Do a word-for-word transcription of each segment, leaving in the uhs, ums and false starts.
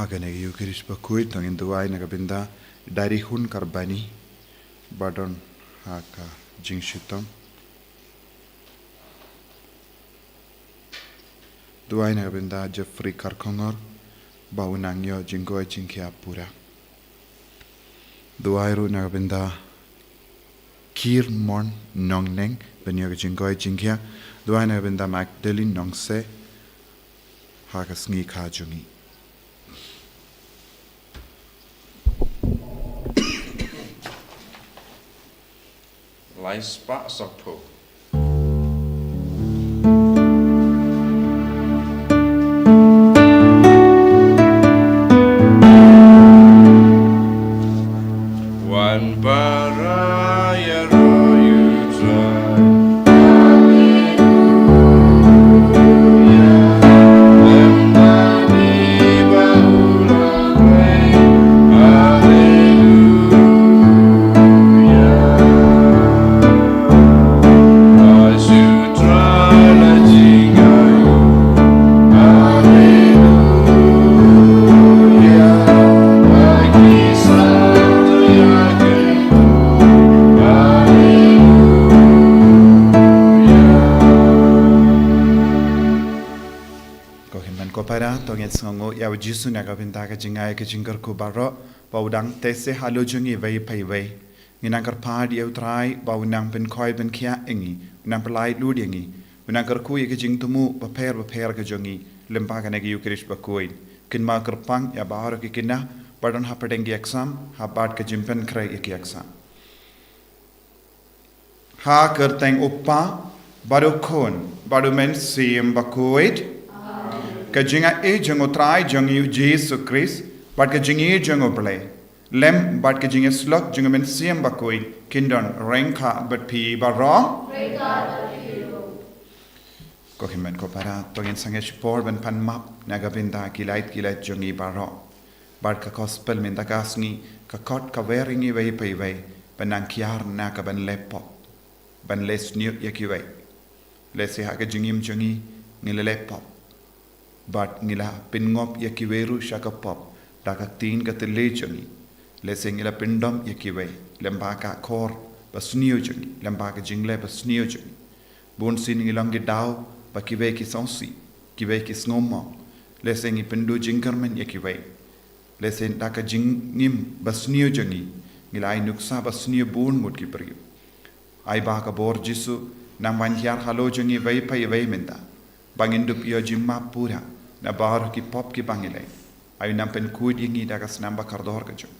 Ha kane ka Eucharist bakhuid to ngin duwai na ka bynta Dairihun Karbani ba don ha ka jingshitom. Duwai na ka bynta Jeffrey Karkhongor ba u nang ïoh jingkoit jingkhiah pura. Duwai ruh na ka bynta Kirmon Nongneng ban ïoh ka jingkoit jingkhiah. Duwai na ka bynta Magdalene Nongse ha ka sngi kha jong ngi. Lai spah sawphew. Wan para ïaroh ïa U Trai. Haleluya. Lem bad i ba u la rei. Haleluya. Ai shu Trai la jingaiu. Haleluya. Ai ki sa ïa ki Ko hynmen ko para, to ngin sngewnguh ïa u Jisu na ka bynta ka jingai ka jingkyrkhu baroh ba u dang teh seh halor jong ngi iwei pa iwei. Ngi nang kyrpad ïa u Trai ba u nang pynkhoi pynkhiah ïa ngi, u nang pynlait lut ïa ngi, u nang kyrkhu ïa ka jingthmu bapher bapher ka jong ngi lyngba kane ka Eucharist bakhuid. Kynmaw kyrpang ïa baroh ki khynnah ba don hapdeng ki exam, ha bad ka jingpynkhreh ïa ki exam. Ha ka kyrteng U Kpa, bad U Khun, bad U Mynsiem Bakhuid. Ka jingaiei jong U Trai jong ngi U Jisu Khrist, bad ka jingïeit jong U Blei, lem bad ka jingïasyllok jong U Mynsiem Bakhuid, kin don ryngkat bad phi baroh. Ko hynmen ko para, to ngin sangeh shipor ban pan map na ka bynta ki lait ki lait jong ngi baroh. Bad ka gospel mynta ka sngi ka khot ka wer ïa ngi iwei pa iwei ban nang kiar na ka ban leh pop, ban leh sniew ïa kiwei. Lehse ha ka jingim jong ngi ngi la leh pop, bad ngi la pynngop ïa kiwei ruh sha ka pop da ka ktien ka thylliej jong ngi. Lehse ngi la pyndom ïa kiwei lyngba ka khor ba sniew jong ngi, lyngba ka jingleh ba sniew jong ngi. Bun sien ngi long ki daw ba kiwei ki sngewsih, kiwei ki sngewmong. Lehse ngi pynduh jingkyrmen ïa kiwei. Lehse da ka jingim ba sniew jong ngi ngi la ai nuksa ba sniew bun ngut ki briew. Ai ba ka bor Jisu nang ban hiar halor jong ngi iwei pa iwei mynta, ba ngin dup ïoh jingmap pura na baroh ki pop kiba ngi leh. Ai u nang pynkhuid ïa ngi da ka snam ba kordor ka jong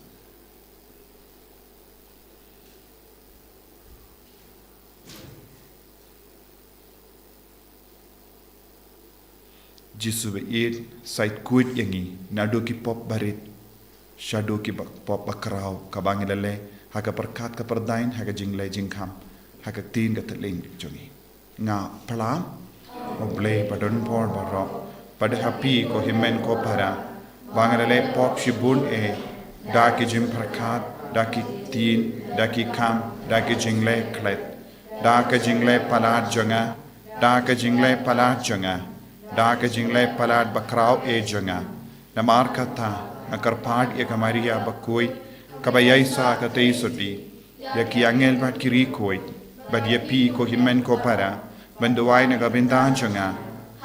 Jisu ba ïeit, sa ïeit khuid ïa ngi naduh ki pop barit shaduh ki ba-, pop bakhraw kaba ngi la leh ha ka pyrkhat ka pyrdain, ha ka jingleh jingkham, ha ka ktien ka thylliej jong ngi. Nga phla, O Blei ba don bor baroh, bad ha phi ko hynmen ko para, ba nga la leh pop shibun eh, da ki jingpyrkhat, da ki ktien, da ki kam, da ki jingleh klet, da ka jingleh palat jong nga, da ka jingleh palat jong nga, da ka jingleh palat bakhraw eh jong nga. Namar kata nga kyrpad ïa ka Maria bakhuid kaba ïaisah ka tei sutdi, ïa ki angel bad ki riewkhuid, bad ïa phi ko hynmen ko para, ban duwai na ka bynta jong nga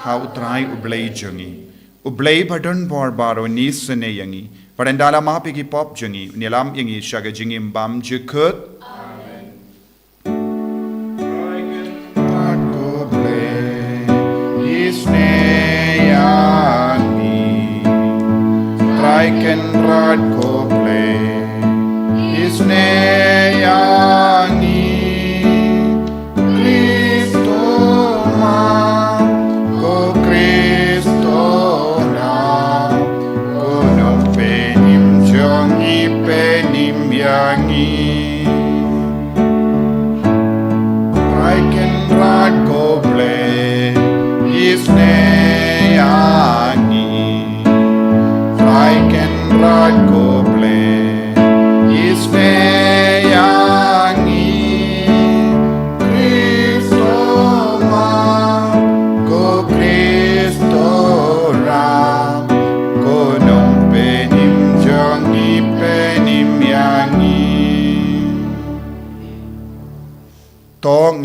ha U Trai U Blei jong ngi. U Blei ba don bor baroh un isynei ïa ngi, bad un da la map ïa ki pop jong ngi, un ïalam ïa ngi sha ka jingim bymjukut. Amen. Trai Kynrad ko Blei, isynei ïa ngi. Trai Kynrad ko Blei, isynei ïa ngi. Khristomam, ko Khristonam, ko Nongpynim jong ngi, pynim ïa ngi. Trai Kynrad ko Blei, isynei ïa ngi. Trai Kynrad ko Blei, isynei ïa ngi. Khristomam, ko Khristoram, ko Nongpynim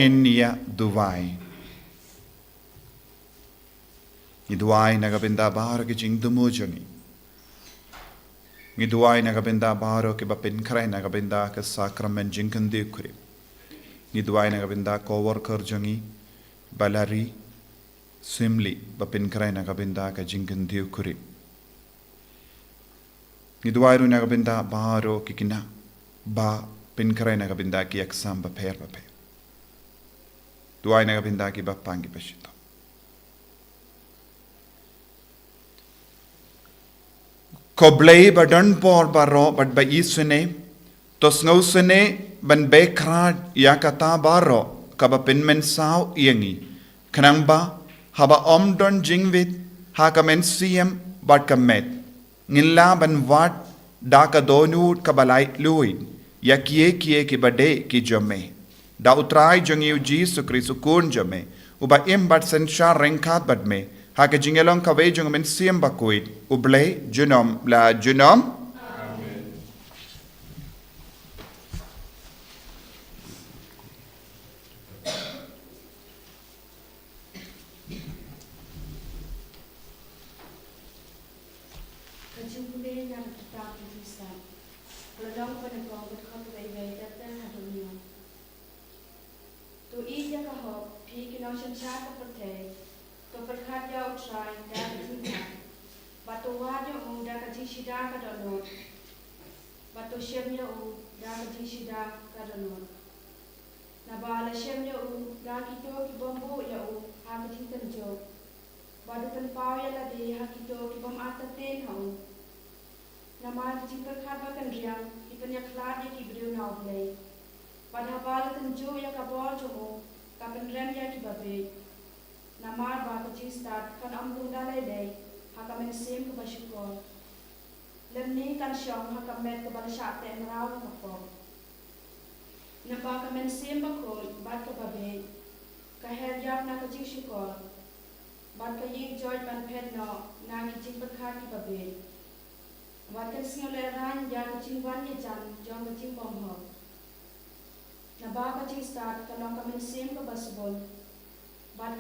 Ngin ïa duwai. Ngi duwai na ka bynta baroh ki jingthmu jong ngi. Ngi duwai na ka bynta baroh kiba pynkhreh na ka bynta ka sakramen jingkyntiew kurim. Ngi duwai na ka bynta co-worker jong ngi, Valerie Swimley, ba pynkhreh na ka bynta ka jingkyntiew kurim. Ngi duwai ruh na ka bynta baroh ki khynnah ba pynkhreh na ka bynta ki exam bapher bapher. Duwai na ka bynta kiba pang kiba shitom. Ko Blei ba don por baroh bad ba isynei, to sngewsynei ban bakhraw ïa kata baroh kaba pynmynsaw ïa ngi, khnang ba haba ym don jingwit ha ka mynsiem bad ka met, ngin lah ban wad da ka dohnud kaba laitluid ïa kiei kiei kiba dei ki jong me. Da U Trai jong ngi U Jisu Khrist U Khun jong me, uba im bad synshar ryngkat bad me ha ka jingïalong kawei jong U Mynsiem Bakhuid, U Blei junom la junom. Ka jingpule na ka kitab ka jingstad. Ka lynnong kaba nyngkong, ka dkhot kaba iwei ter ter haduh hynñiew. To ïeit ïa ka hok, phi ki nongsynshar ka pyrthei. To pyrkhat ïa U Trai da ka jingïeit, bad to wad ïa u da ka jingshida ka dohnud, bad to shem ïa u da ka jingshida ka dohnud. Naba la shem ïa u da kito ki bym buh ïa u ha ka jingtynjuh, bad u pynpaw ïa lade ha kito ki bym artatien ha u. Namar ki jingpyrkhat ba kynriang ki pynïakhlad ïa ki briew na U Blei, bad haba la tynjuh ïa ka bor jong u, ka pynrem ïa kiba bieit. Namar ba ka jingstad kan ym lum da lei lei ha ka mynsiem kaba shukor, lymne kan shong ha ka met kaba la shah teh mraw ha ka pop. Naba ka mynsiem bakhuid bad kaba bieit ka her ïap na ka jingshukor, bad ka ïeng joit ban phet noh na ki jingpyrkhat kiba bieit, bad kan sngewlehraiñ ïa ka jingwan ïajan jong ka jingbymhok. Naba ka jingstad ka long ka mynsiem kaba sbun, bad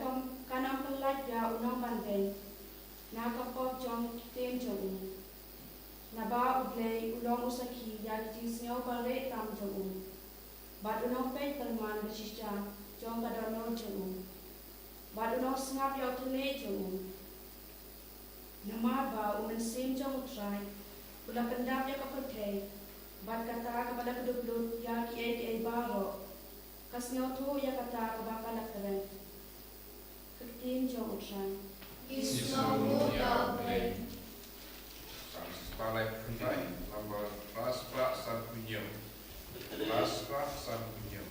kan ym pyllait ïa u nongpynbeit na ka pop jong ki ktien jong u. Naba U Blei u long u sakhi ïa ki jingsngew ba rieh tam jong u, bad u nongpeit pyrman ba shisha jong ka dohnud jong u, bad u nongsngap ïa u thylliej jong u. Namar ba u Mynsiem jong U Trai u la pyndap ïa ka pyrthei, bad kata kaba la kdup lut ïa kiei kiei baroh ka sngewthuh ïa kata kaba ka la kren. Ka ktien jong U Trai. Ki sngewbha ïa U Blei. Psalm spah lai phew khyndai, number phra spah san phew hynñiew. Phra spah san phew hynñiew.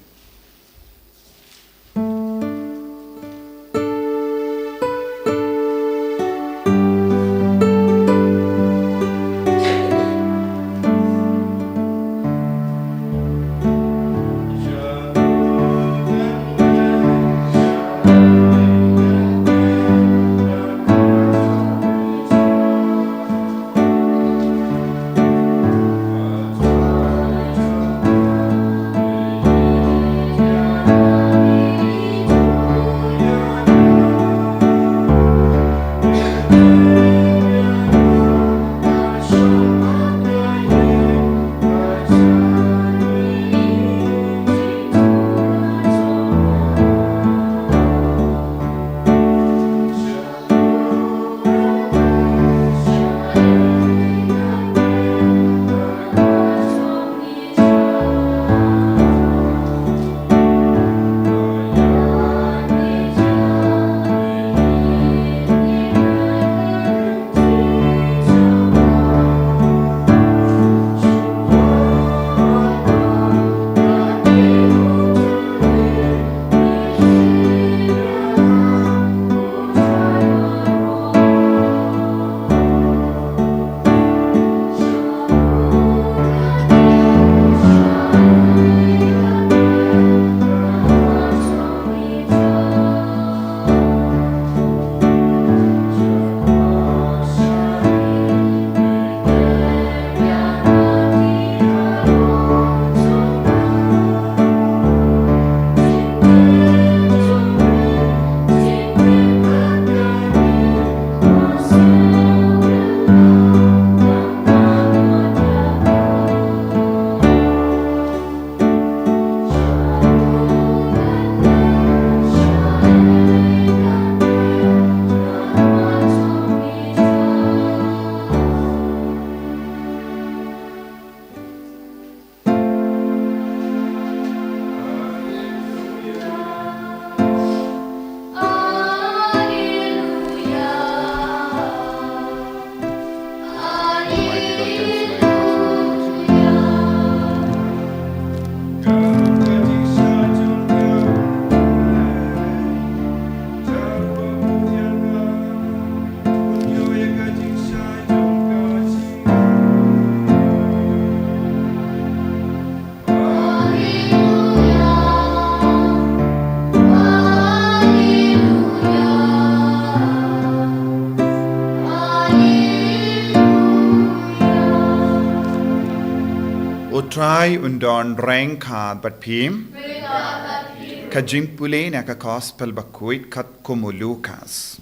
U Trai un don ryngkat bad phi. Ka jingpule na ka Gospel bakhuid katkum u Lukas.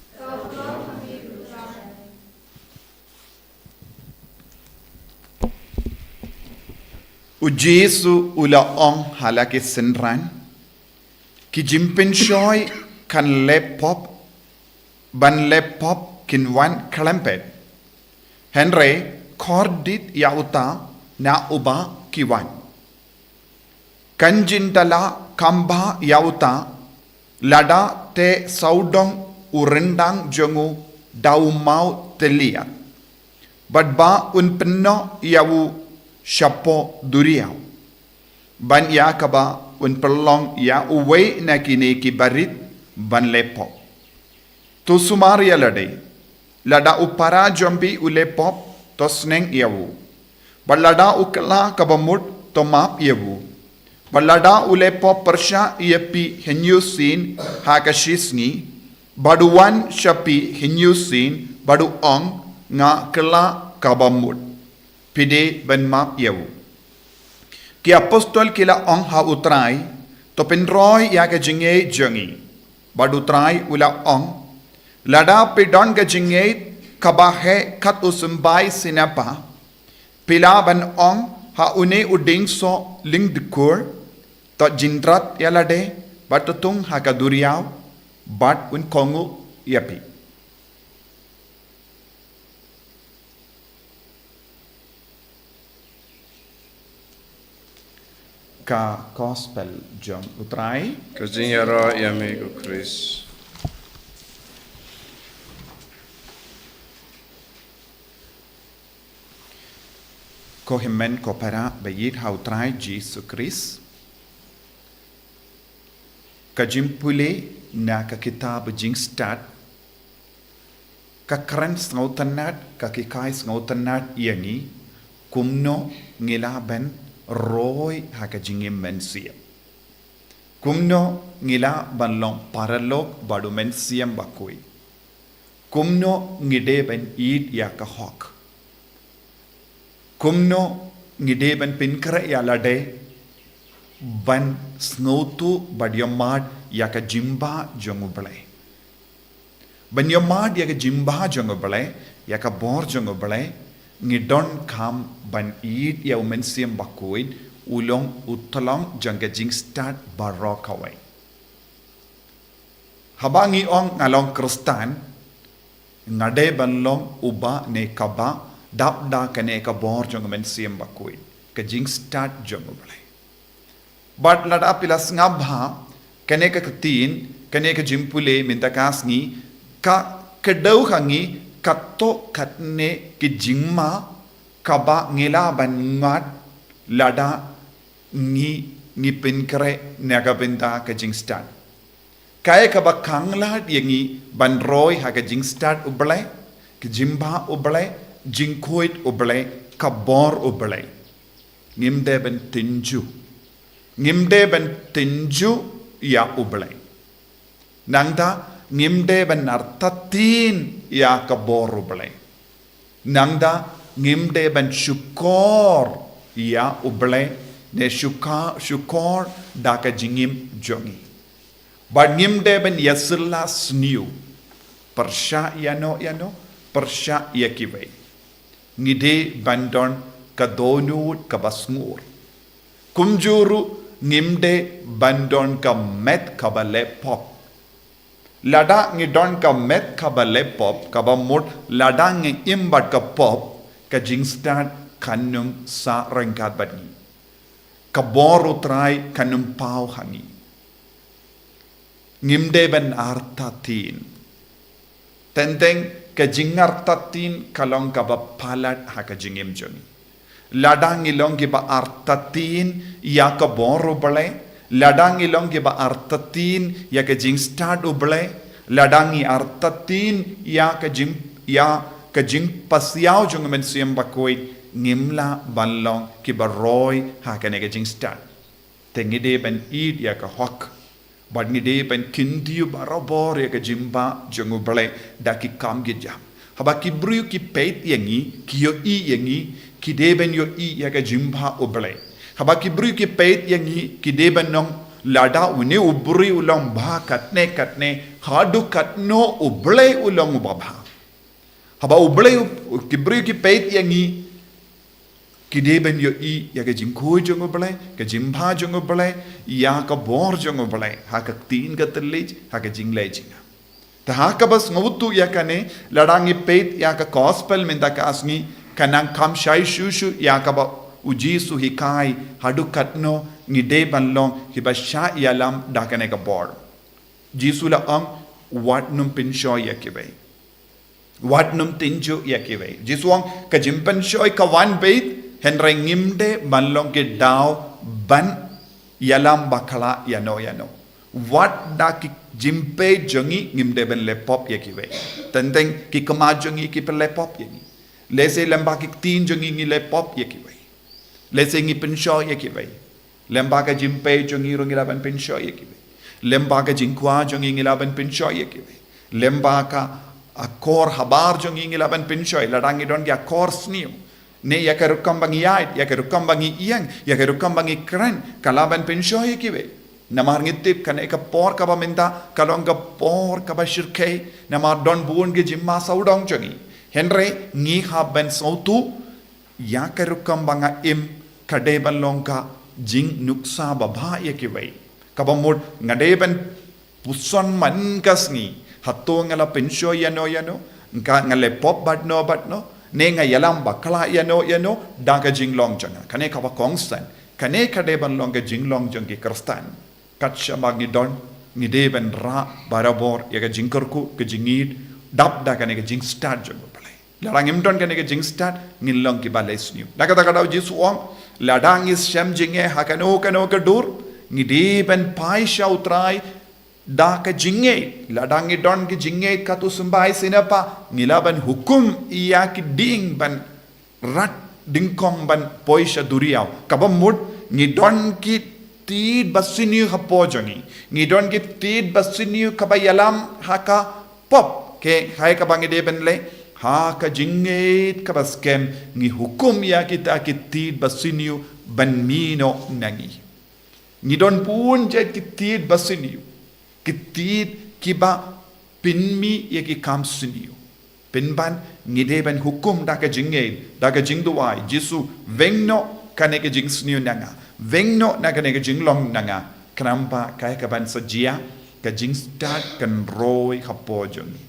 U Jisu u la ong ha la ki synran, ki jingpynshoi kan leh pop, ban leh pop kin wan khlem pep. Hynrei khordit ïa uta na uba ki wan. Kan jin da la kham bha ïa uta, lada te sawdong u ryndang jong u da u maw tylliat. Bad ba un pynnoh ïa u shapoh duriaw. Ban ïa kaba un pynlong ïa uwei na kine ki barit ban leh pop. To sumar ïa lade. Lada u para jong phi u leh pop, to sneng ïa u. Bad lada u kylla kaba mut, to map ïa u. Bad lada u leh pop pyrshah ïa phi hynñiew sien ha ka shisngi, bad u wan sha phi hynñiew sien, bad u ong, nga kylla kaba mut. Phi dei ban map ïa u. Ki apostol ki la ong ha u Trai, to pynroi ïa ka jingngeit jong ngi. Bad u Trai u la ong, lada phi don ka jingngeit kaba heh kat u symbai sinapa, phi lah ban ong ha une u dieng soh lyngdkhur, to jingdrat ïa lade, bad to thung ha ka duriaw, bad un kohnguh ïa phi. Ka Gospel jong u Trai. Ka jingïaroh ïa me ko Khrist. Ko hynmen ko para ba ïeit ha u Trai Jisu Khrist. Ka jingpule na ka kitab Jingstad, ka kren sngewtynnad, ka hikai sngewtynnad ïa ngi, kumno ngi lah ban roi ha ka jingim mynsiem. Kumno ngi lah ban long paralok bad u Mynsiem Bakhuid. Kumno ngi dei ban ïeit ïa ka hok. Kumno ngi dei ban pynkhreh ïa lade ban sngewthuh bad ïohmad ïa ka jingbha jong u Blei. Ban ïohmad ïa ka jingbha jong u Blei, ïa ka bor jong u Blei, ngi donkam ban ïeit ïa u Mynsiem Bakhuid, u long u tyllong jong ka jingstad baroh kawei. Haba ngi ong nga long Khristan, nga dei ban long uba ne kaba dap da kane ka bor jong u Mynsiem Bakhuid, ka jingstad jong u Blei. Bad lada phi la sngap bha, kane ka ktien, kane ka jingpule mynta ka sngi, ka kdew ha ngi, katto katne ki jingma, kaba ngi lah ban ngat, lada ngi, ngi pynkhreh na ka bynta ka jingstad. Kaei kaba khang lad ïa ngi ban roi ha ka jingstad u Blei, ka jingbha u Blei, jingkhuid u Blei, ka bor u Blei. Ngim dei ban tynjuh. Ngim dei ban tynjuh ïa u Blei. Nangta ngim dei ban artatien ïa ka bor u Blei. Nangta ngim dei ban shukor ïa u Blei ne shuka-, shukor da ka jingim jong ngi. Bad ngim dei ban ïasylla sniew. Pyrshah ïano ïano, pyrshah ïa kiwei. Ngi dei ban don ka dohnud kaba sngur. Kumjuh ruh ngim dei ban don ka met kaba leh pop. Lada ngi don ka met kaba leh pop, kaba mut lada ngi im bad ka pop, ka jingstad kan ym sah ryngkat bad ngi. Ka bor u Trai kan ym paw ha ngi. Ngim dei ban artatien. Teng teng ka jingartatien ka long kaba palat ha ka jingim jong ngi. Lada ngi long kiba artatien ïa ka bor u Blei, lada ngi long kiba artatien ïa ka jingstad u Blei, lada ngi artatien ïa ka jing, ïa ka jingpasiaw jong u Mynsiem Bakhuid, ngim lah ban long kiba roi ha kane ka jingstad. Te ngi dei ban ïeit ïa ka hok. Bad ngi dei ban kyntiew barabor ïa ka jingbha jong u Blei da ki kam ki jam. Haba ki briew ki peit ïa ngi, ki ïohi ïa ngi, Ki dei ban ïohi ïa ka jingbha U Blei. Haba ki briew ki peit ïa ngi, ki dei ban ong, lada une u briew u long bha katne katne, haduh katno U Blei u long uba bha. Haba U Blei u, ki briew ki peit ïa ngi, ki dei ban ïohi ïa ka jingkhuid jong U Blei, ka jingbha jong U Blei, ïa ka bor jong U Blei ha ka ktien ka thylliej, ha ka jingleh jingngam. Te ha kaba sngewthuh ïa kane, lada ngi peit ïa ka gospel mynta ka sngi, ka nang kham shai shuh shuh ïa kaba U Jisu u hikai, haduh katno ngi dei ban long kiba shah ïalam da kane ka bor. Jisu u la ong, wat nym pynshoi ïa kiwei. Wat nym tynjuh ïa kiwei. Jisu u ong, ka jingpynshoi ka wan beit, hynrei ngim dei ban long ki daw ban ïalam bakla ïano ïano. Wat da ki jingpeit jong ngi, ngim dei ban leh pop ïa kiwei. Teng teng ki khmat jong ngi ki pynleh pop ïa ngi. Lehse lyngba ki ktien jong ngi ngi leh pop ïa kiwei. Lehse ngi pynshoi ïa kiwei. Lyngba ka jingpeit jong ngi ruh ngi lah ban pynshoi ïa kiwei. Lyngba ka jingkwah jong ngi ngi lah ban pynshoi ïa kiwei. Lyngba ka akor habar jong ngi ngi lah ban pynshoi, lada ngi don ki akor sniew. Ne ïa ka rukom ba ngi ïaid, ïa ka rukom ba ngi ïeng, ïa ka rukom ba ngi kren, ka lah ban pynshoi ïa kiwei. Namar ngi tip kane ka por kaba mynta, ka long ka por kaba shyrkhei, namar don bun ki jingma sawdong jong ngi. Hynrei ngi hap ban sngewthuh, ïa ka rukom ba nga im, ka dei ban long ka jingnuksa babha ïa kiwei. Kaba mut nga dei ban puson man ka sngi, hato nga la pynshoi ïano ïano, nga, nga leh pop bad no bad no, ne nga ïalam bakla ïano ïano, da ka jinglong jong nga. Kane kaba kongsan, kane ka dei ban long ka jinglong jong ki Khristan. Kat shaba ngi don, ngi dei ban rah barabor ïa ka jingkyrkhu, ka jingïeid, dap da kane ka jingstad jong U Blei. Lada ngim don kane ka jingstad, ngin long kiba leh sniew. Da kata ka daw Jisu u ong, lada ngi shem jingeh ha kano kano ka dur, ngi dei ban phai sha U Trai da ka jingïeid. Lada ngi don ka jingïeid kat u symbai sngewbha, ngi lah ban hukum ïa ki dieng ban rat dyngkhong ban poi sha duriaw. Kaba mut ngi don ki tied basniew hapoh jong ngi. Ngi don ki tied basniew kaba ïalam ha ka pop. Kaei kaba ngi dei ban leh, ha ka jingïeid kaba skhem ngi hukum ïa kita ki tied basniew ban mih noh na ngi. Ngi don bun jait ki tied basniew. Ki tied kiba pynmih ïa ki kam sniew. Pynban ngi dei ban hukum da ka jingïeid, da ka jingduwai, Jisu, weng noh kane ka jingsniew na nga. Weng noh na kane ka jinglong na nga. Khnang ba kaei kaban sa jia, ka jingstad kan roi hapoh jong ngi.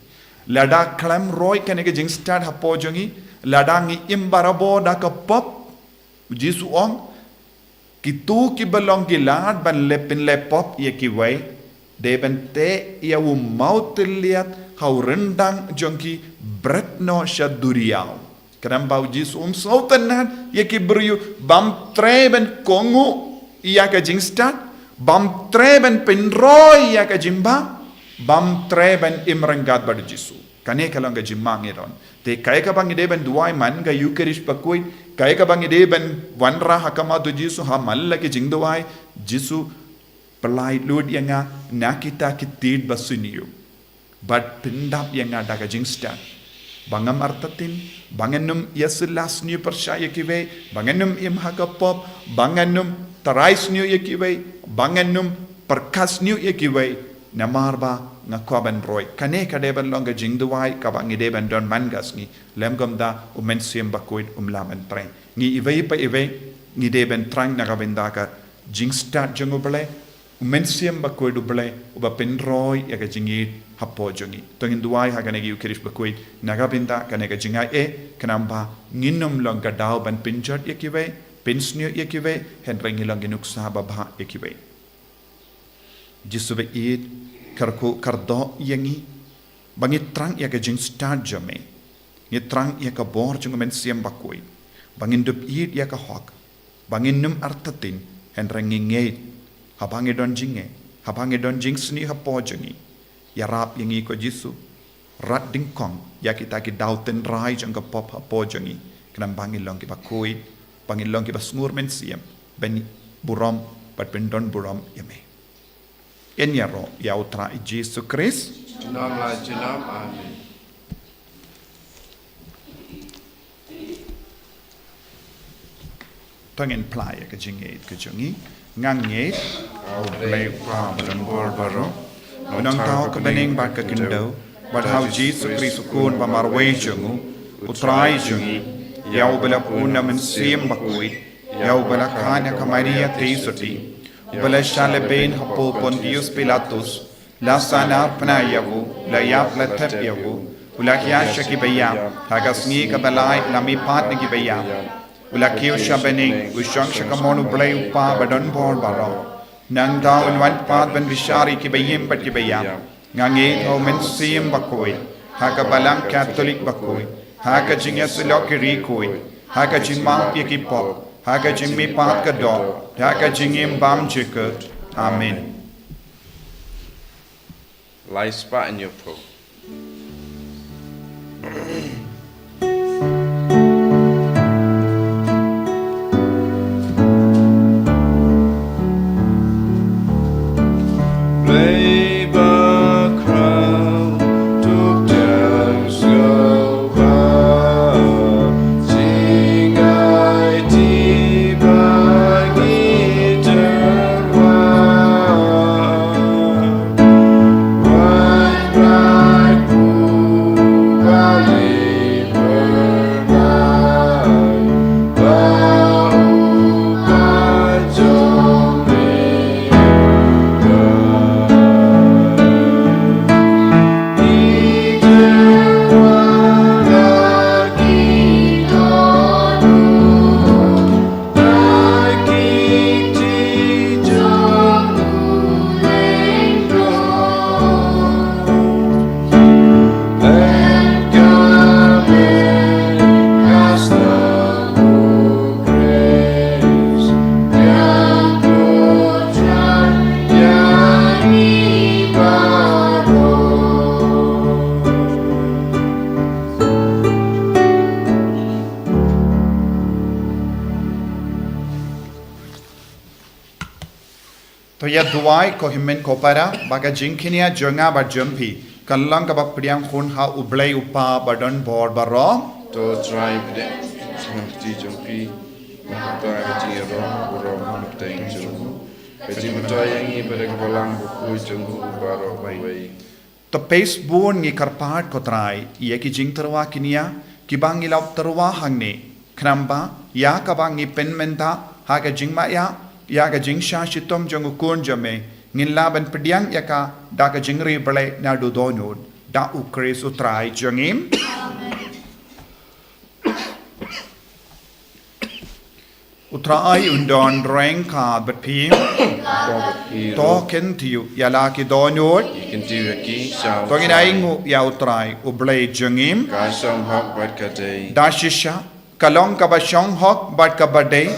Lada khlem roi kane ka jingstad hapoh jong ngi, lada ngi im barabor da ka pop, Jisu u ong, kito kiba long ki lad ban leh pynleh pop ïa kiwei, dei ban teh ïa u mawtylliat ha u ryndang jong ki, bret noh sha duriaw. Khnang ba U Jisu um sngewtynnad ïa ki briew bym treh ban kohnguh ïa ka jingstad, bym treh ban pynroi ïa ka jingbha, bym treh ban im ryngkat bad U Jisu. Kane ka long ka jingma ngi don. Te kaei kaba ngi dei ban duwai man ka Ïukharist Bakhuid, kaei kaba ngi dei ban wanrah ha khmat U Jisu ha man la ki jingduwai, Jisu, pyllait lut ïa nga na kita ki tied basniew. Bad pyndap ïa nga da ka jingstad. Ba ngam artatien, ba ngan ym ïa syllah sniew pyrshah ïa kiwei, ba ngan ym im ha ka pop, ba ngan ym tharai sniew ïa kiwei, ba ngan ym pyrkhat sniew ïa kiwei, namar ba nga kwah ban roi. Kane ka dei ban long ka jingduwai kaba ngi dei ban don man ka sngi. Lym kumta, U Mynsiem Bakhuid um lah ban trei. Ngi iwei pa iwei, ngi dei ban thrang na ka bynta ka jingstad jong U Blei, U Mynsiem Bakhuid U Blei, uba pynroi ïa ka jingïeid hapoh jong ngi. To ngin duwai ha kane ka Ïukharist Bakhuid, na ka bynta kane ka jingai eh, khnang ba ngin ym long ka daw ban pynjot ïa kiwei, pynsniew ïa kiwei, hynrei ngin long ki nuksa babha ïa kiwei. Jisu ba ïeit, kyrkhu kyrdoh ïa ngi, ba ngi thrang ïa ka jingstad jong me. Ngi thrang ïa ka bor jong U Mynsiem Bakhuid, ba ngin dup ïeit ïa ka hok, ba ngin ym artatien, hynrei ngin ngeit, haba ngi don jingngeit, haba ngi don jingsniew hapoh jong ngi. Ïarap ïa ngi ko Jisu, rat dyngkhong ïa kita ki daw tynrai jong ka pop hapoh jong ngi, khnang ba ngin long kiba khuid, ba ngin long kiba sngur mynsiem, ban burom, bad pyndon burom ïa me. Yn ïaroh ïa U Trai Jisu Khrist. Junom la junom, amen. To ngin phla ïa ka jingngeit ka jong ngi. Nga ngeit ha U Blei U Kpa badonbor baroh, U Nongthaw ka bneng bad ka khyndew, bad ha U Jisu Khrist U Khun ba marwei jong u, U Trai jong ngi, ïa uba la pun na U Mynsiem Bakhuid, ïa uba la khot na ka Maria Theisotti, uba la shah lehbeiñ hapoh Pontius Pilatus, la sahnarphna ïa u, la ïap la thep ïa u, u la hiar sha kiba ïap, ha ka sngi kaba lai u la mihpat na kiba ïap, u la kiew sha bneng, u shong sha kamon U Blei U Kpa badonbor baroh. Nangta un wan pat ban bishar ïa kiba im bad kiba ïap. Nga ngeit ha U Mynsiem Bakhuid, ha ka Balang Katholik bakhuid, ha ka jingïasyllok ki riewkhuid, ha ka jingmap ïa ki pop, ha ka jingmihpat ka doh, ha ka jingim bymjukut. Amen. Lai spah in ïa pho. To ïa duwai ko hynmen ko para, ba ka jingkñia jong nga bad jong phi kan long kaba pdiang khun ha U Blei U Kpa badonbor baroh. To Trai pdiang khun ha kti jong phi, mynta ka jingïaroh baroh ha ka kyrteng jong u, ka jingmyntoi ïa ngi bad ka Balang Bakhuid jong u baroh kawei. To peit bun ngi kyrpad ko Trai ïa ki jingtyrwa kñia kiba ngi la tyrwa hangne, khnang ba ïa kaba ngi pynmynta ha ka jingmaïa ïa ka jingshah shitom jong U Khun jong me, ngin lah ban pdiang ïa ka da ka jingriewblei naduh dohnud, da U Khrist U Trai jong ngi. U Trai un don ryngkat bad phi. To kynthiew ïa la ki dohnud. To ngin ainguh ïa U Trai U Blei jong ngi. Ka shong hok bad ka dei. Da shisha ka long kaba shong hok bad kaba dei,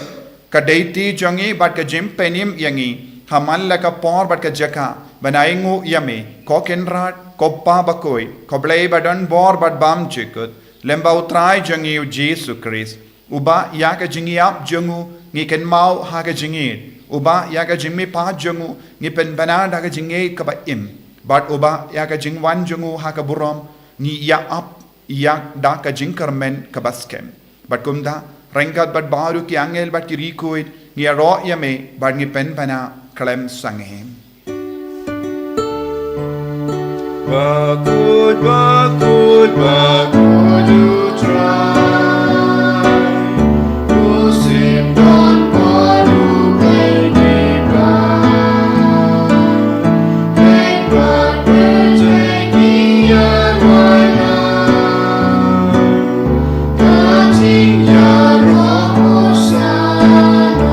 ka dei ti jong ngi bad ka jingpynim ïa ngi ha man la ka por bad ka jaka ban ainguh ïa me, ko Kynrad, ko Pa Bakhuid, ko Blei badonbor bad bymjukut, lem bad U Trai jong ngi U Jisu Khrist. Uba ïa ka jingïap jong u ngi kynmaw ha ka jingïeit, uba ïa ka jingmihpat jong u ngi pynbna da ka jingïeit kaba im, bad uba ïa ka jingwan jong u ha ka burom ngi ïa ap ïa da ka jingkyrmen kaba skhem. Bad kumta ryngkat bad baroh ki angel bad ki riewkhuid ngi ïaroh ïa me bad ngi pynbna khlem sangeh. Bakhuid, bakhuid, bakhuid U Trai, u Symbon bad u Blei ngi ba, ngi ba pyrthei ngi ïa rai na, ka jingïaroh Hosana.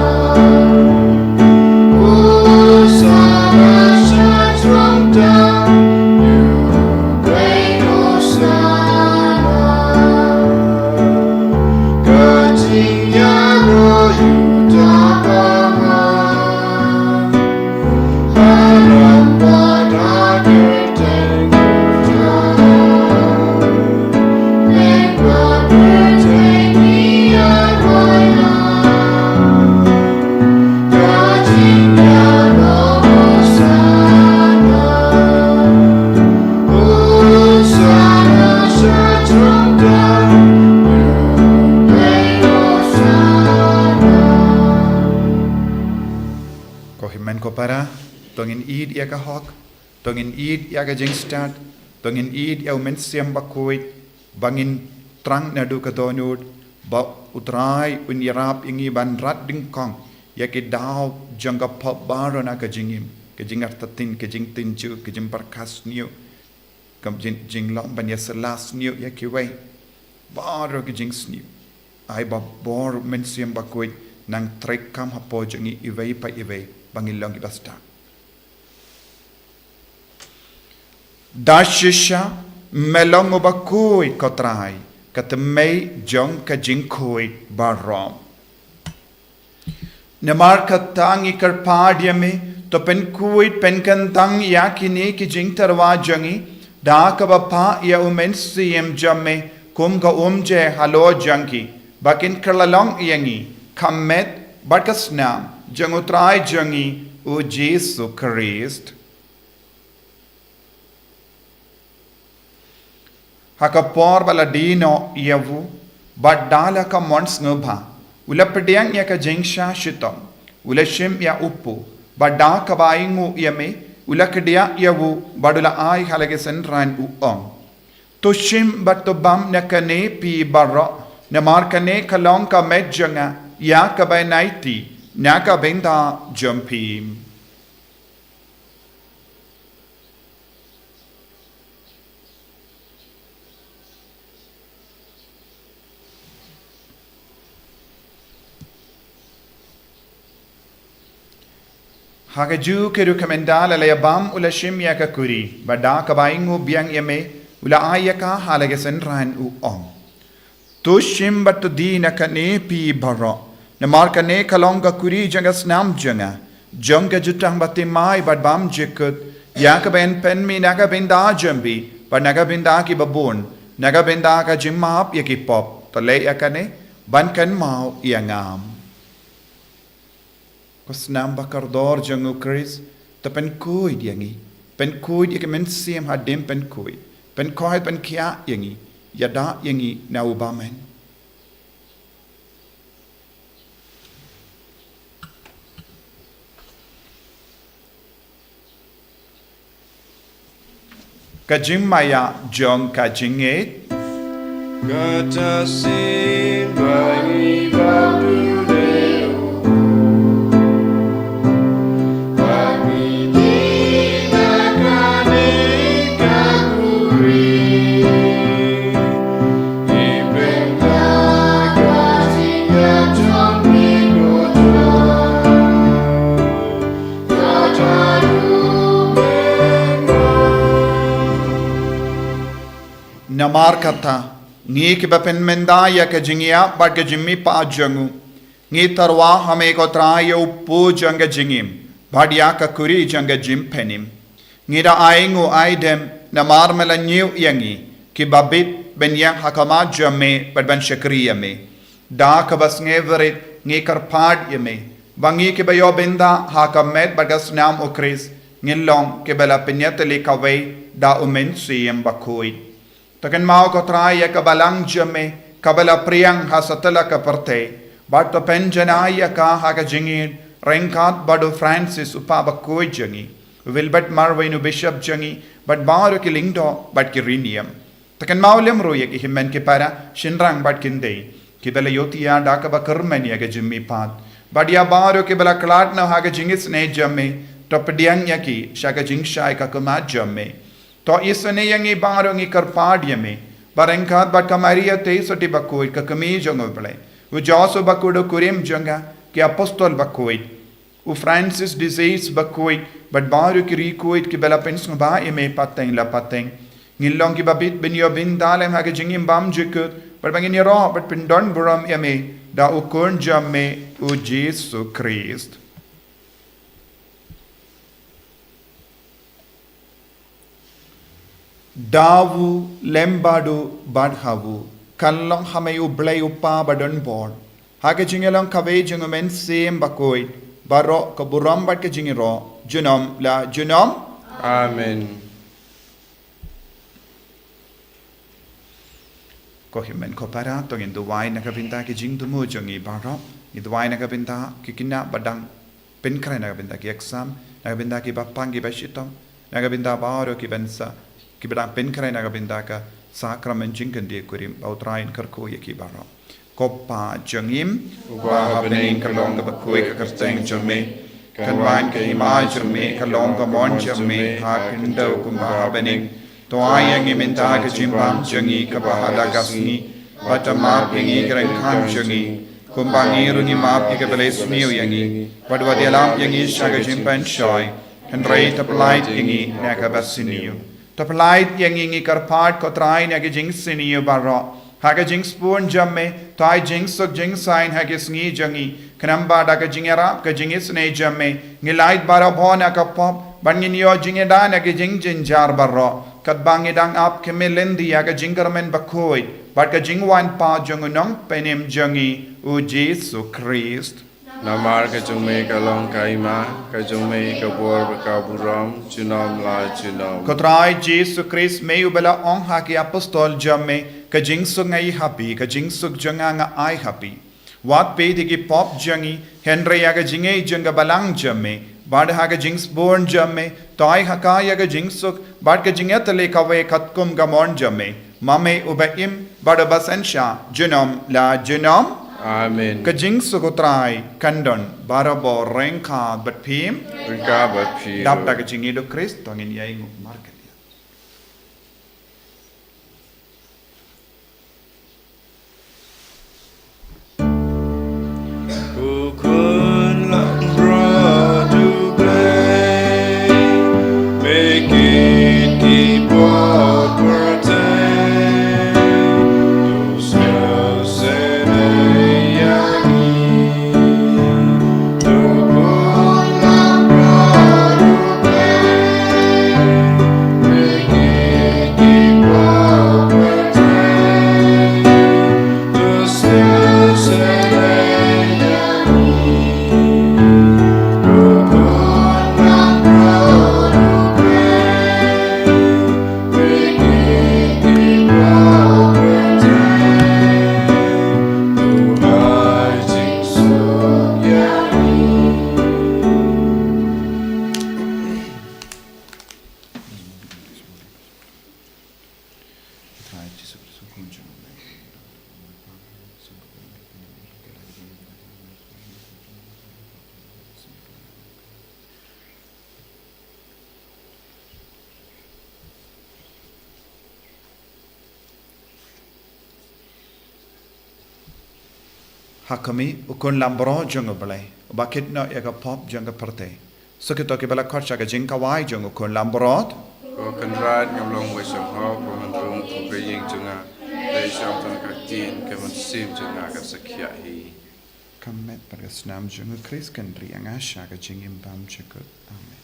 Ko para, to ngin ïeit ïa ka hok, to ngin ïeit ïa ka jingstad, to ngin ïeit ïa u Mynsiem Bakhuid, ba ngin thrang naduh ka dohnud, ba U Trai un ïarap ïa ngi ban rat dyngkong ïa ki daw jong ka pop baroh na ka jingim, ka jingartatien, ka jingtynjuh, ka jingpyrkhat sniew, ka jing, jinglong ban ïasylla sniew ïa kiwei. Baroh ki jingsniew. Ai ba bor Mynsiem Bakhuid nang treikam hapoh jong ngi iwei pa iwei ba ngin long kiba stad. Da shisha me long uba khuid, ko Trai, ka thymmei jong ka jingkhuid baroh. Namar kata ngi kyrpad ïa me, to pynkhuid pynkyntang ïa kine ki jingtyrwa jong ngi da kaba phah ïa u Mynsiem jong me kum ka umje halor jong ki, ba kin kylla long ïa ngi ka met bad ka snam jong U Trai jong ngi, U Jisu Khrist. Ha ka por ba la die noh ïa u, bad da la ka mon sngewbha, u la pdiang ïa ka jingshah shitom, u la shim ïa u kpu, bad da kaba ainguh ïa me, u la kdiah ïa u, bad u la ai ha la ki synran, u ong: To shim bad to bam na kane phi baroh, namar kane ka long ka met jong nga ïa kaba ïaiti na ka bynta jong phi. Ha kajuh ka ruh, ka mynta la la ïa bam, u la shim ïa ka kuri, bad da kaba ainguh biang ïa me, u la ai ïa ka ha la ki synran, u ong: To shim bad to die na kane phi baroh, namar kane ka long ka kuri jong ka snam jong nga, jong ka jutang bathymmai bad bymjukut, ïa kaba yn pynmih na ka bynta jong phi bad na ka bynta kiba bun, na ka bynta ka jingmap ïa ki pop. To leh ïa kane ban kynmaw ïa nga. Ko snam bakordor jong U Khrist, to pynkhuid ïa ngi, pynkhuid ïa ki mynsiem hadien pynkhuid, pynkhuid pynkhiah ïa ngi, ïada ïa ngi na u bymman. Ka jingmaïa jong ka jingngeit. Kata sien ba ngi ba pule u, ba ngi die na kane ka kuri. Namar kata, ngi kiba pynmynta ïa ka jingïap bad ka jingmihpat jong u, ngi tyrwa ha me ko Trai ïa u kpu jong ka jingim, bad ïa ka kuri jong ka jingpynim. Ngi da ainguh aidem, namar me la ñiew ïa ngi, kiba bit ban ïeng ha khmat jong me, bad ban shakri ïa me. Da kaba sngewrit ngi kyrpad ïa me, ba ngi kiba ïoh bynta ha ka met bad ka snam U Khrist, ngin long kiba la pynïatylli kawei da u Mynsiem Bakhuid. To kynmaw ko Trai ïa ka balang jong me, kaba la pdiang ha satlak ka pyrthei, bad to pynjanai ïa ka ha ka jingïeit, ryngkat bad u Francis u Pop bakhuid jong ngi, u Wilbert Marwein u Bishop jong ngi, bad baroh ki lyngdoh bad ki riewniam. To kynmaw lem ruh ïa ki hynmen ki para, shynrang bad ki khyndai, kiba la ïohthiah da kaba kyrmen ïa ka jingmihpat. Bad ïa baroh kiba la khlad noh ha ka jingisynei jong me, to pdiang ïa ki sha ka jingshai ka khmat jong me. To isynei ïa ngi baroh, ngi kyrpad ïa me, ba ryngkat bad ka Maria Theisotti bakhuid, ka kmie jong U Blei, u Joseph bakhuid u kurim jong ka, ki apostol bakhuid, u Francis de Sales bakhuid, bad baroh ki riewkhuid kiba la pynsngewbha ïa me pateng la pateng, ngin long kiba bit ban ïoh bynta lem ha ka jingim bymjukut, bad ba ngin ïaroh bad pyndonburom ïa me da u Khun jong me, u Jisu Khrist. Da u, lem bad u, bad ha u, kan long ha me U Blei U Kpa badonbor, ha ka jingïalong kawei jong u Mynsiem Bakhuid, baroh ka burom bad ka jingïaroh, junom la junom. Amen. Ko hynmen ko para, to ngin duwai na ka bynta ki jingthmu jong ngi baroh, ngin duwai na ka bynta ki khynnah ba dang pynkhreh na ka bynta ki exam, na ka bynta ki bapang ki bashitom, na ka bynta baroh ki ban sa, ki ba dang pynkhreh na ka bynta ka sakramen jingkyndiah kurim, ba U Trai un kyrkhu ïa ki baroh. Ko Pa jong ngi, uba ha bneng, ka long kaba khuid ka kyrteng jong me, kan wan ka hima jong me, ka long ka mon jong me ha khyndew kumba ha bneng. To ai ïa ngi mynta ka jingbam jong ngi kaba ha la ka sngi, bad to map ïa ngi ki ryngkang jong ngi, kumba ngi ruh ngi map ïa kiba leh sniew ïa ngi, bad wat ïalam ïa ngi sha ka jingpynshoi, hynrei to pyllait ïa ngi na kaba sniew. To pyllait ïa ngi, ngi kyrpad ko Trai, na ka jingsniew baroh, ha ka jingsbun jong me, to ai jingsuk jingsaiñ ha ki sngi jong ngi, khnang ba da ka jingïarap ka jingisynei jong me, ngin lait barabor na ka pop, bad ngin ïoh jingïada na ki jingjynjar baroh, katba ngi dang ap khmih lynti ïa ka jingkyrmen bakhuid bad ka jingwan pat jong U Nongpynim jong ngi, U Jisu Khrist. Namar ka jong me ka long ka hima, ka jong me ka bor bad ka burom, junom la junom. Ko Trai Jisu Khrist, me uba la ong ha ki apostol jong me, ka jingsuk nga ai ha phi, ka jingsuk jong nga nga ai ha phi. Wat peit ïa ki pop jong ngi, hynrei ïa ka jingngeit jong ka balang jong me, bad ha ka jingsbun jong me, to ai ha ka ïa ka jingsuk bad ka jingïatylli kawei katkum ka mon jong me, ma me uba im bad uba synshar junom la junom. Amen. Ka jingsuk U Trai kan don barabor ryngkat bad phi. Ryngkat bad phi. Dap da ka jingïeit U Khrist, to ngin ïainguh markylliang. Ha khmih, u khun langbrot jong U Blei, uba kit noh ïa ka pop jong ka pyrthei. Sa kito kiba la khot sha ka jingkawei jong u khun langbrot. Ko Kynrad, ngam long ba shong hok ba men rung kum ka ïing jong nga, hynrei shong tang ka ktien ka mynsiem jong nga kan sa khiah hi. Ka met bad ka snam jong U Khrist kan ri ïa nga sha ka jingim bymjukut. Amen.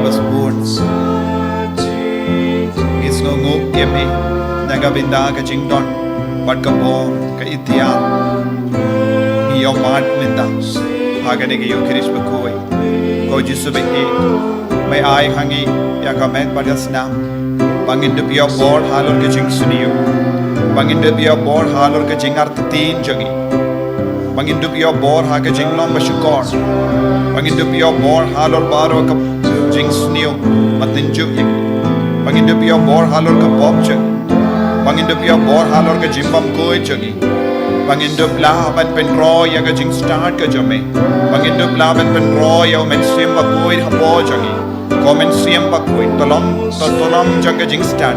Bas bun ngi sngewnguh ïa me na ka bynta ka jingdon bad ka bor ka iktiar. Ngi ïohmad mynta ha kane ka Ïukharist bakhuid. Ko Jisu ba ïeit, me ai ha ngi ïa ka met bad ka snam ba ngin dup ïoh bor halor ka jingsniew, ba ngin dup ïoh bor halor ka jingartatien jong ngi, ba ngin dup ïoh bor ha ka jinglong ba shukor, ba ngin dup ïoh bor halor baroh ka jingsniew ba tynjuh ïa ngi, ba ngin dup ïoh bor halor ka pop jong ngi, ba ngin dup ïoh bor halor ka jingbymkhuid jong ngi, ba ngin dup lah ban pynroi ïa ka jingstad ka jong me, ba ngin dup lah ban pynroi ïa u Mynsiem Bakhuid hapoh jong ngi. Ko Mynsiem Bakhuid, to long, to, to long jong ka jingstad,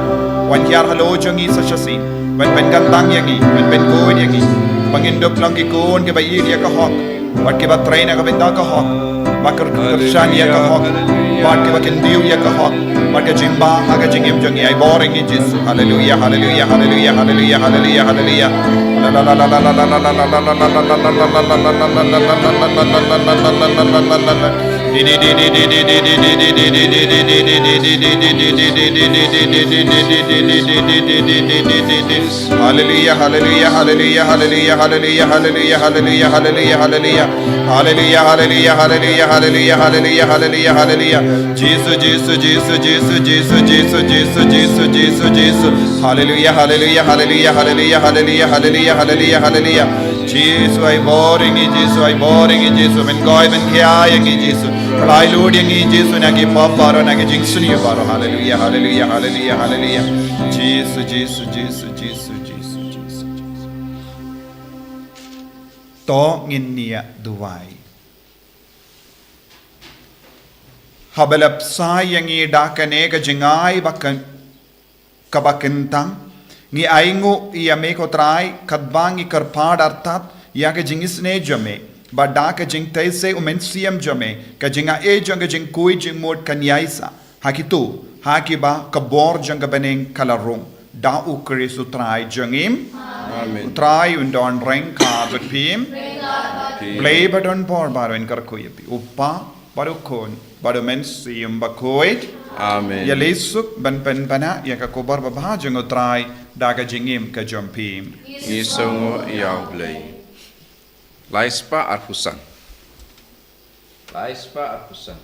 wan hiar halor jong ngi sa shisien, ban pynkyntang ïa ngi, ban pynkhuid ïa ngi, ba ngin dup long ki khun kiba ïeit ïa ka hok bad kiba trei na ka bynta ka hok, ba kyr-, kyrshan ïa ka hok bad kiba kyntiew ïa ka hok bad ka jingbha ha ka jingim jong ngi. Ai bor ïa ngi Jisu. Haleluia, haleluia, haleluia, haleluia, haleluia, haleluia. Haleluia, haleluia, haleluia, haleluia, haleluia, haleluia, haleluia, haleluia, haleluia. Haleluia, haleluia, haleluia, haleluia, haleluia, haleluia, haleluia. Jisu, Jisu, Jisu, Jisu, Jisu, Jisu, Jisu, Jisu, Jisu, Jisu. Haleluia, haleluia, haleluia, haleluia, haleluia, haleluia, haleluia, haleluia. Jisu, ai bor ïa ngi Jisu, ai bor ïa ngi Jisu, men koi men khia ïa ngi Jisu. Khlailut ïa ngi Jisu na ki pop baroh, na ki jingsniew baroh. Haleluia, haleluia, haleluia, haleluia. Jisu, Jisu, Jisu, Jisu, Jisu, Jisu, Jisu. To ngin ïa duwai. Haba la bsa ïa ngi da kane ka jingai ba kyn-, kaba kyntang, ngi ainguh ïa me ko Trai, katba ngi kyrpad artat ïa ka jingisynei jong me, bad da ka jingtei se u Mynsiem jong me, ka jingai jong ka jingkhuid jingmut kan ïaisah ha kito, ha kiba ka bor jong ka bneng ka la rung. Da u Khrist u Trai jong ngi. Amen. U Trai un don ryngkat bad phi. Blei ba don bor baroh un kyrkhu ïa phi. U Kpa, bad u Khun, bad u Mynsiem Bakhuid. Amen. Ïa lei suk ban pynbna ïa ka khubor babha jong u Trai da ka jingim ka jong phi. Ngi sngewnguh ïa u Blei. Lai spah arphew san. Lai spah arphew san.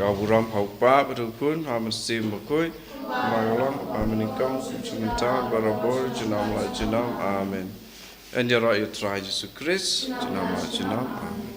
Ka burom ha u Kpa bad u Khun bad u Mynsiem Bakhuid. Kumba ka long ha kaba nyngkong, mynta, barabor, junom la junom. Amen. Yn ïaroh ïa u Trai Jisu Khrist, junom la junom. Amen.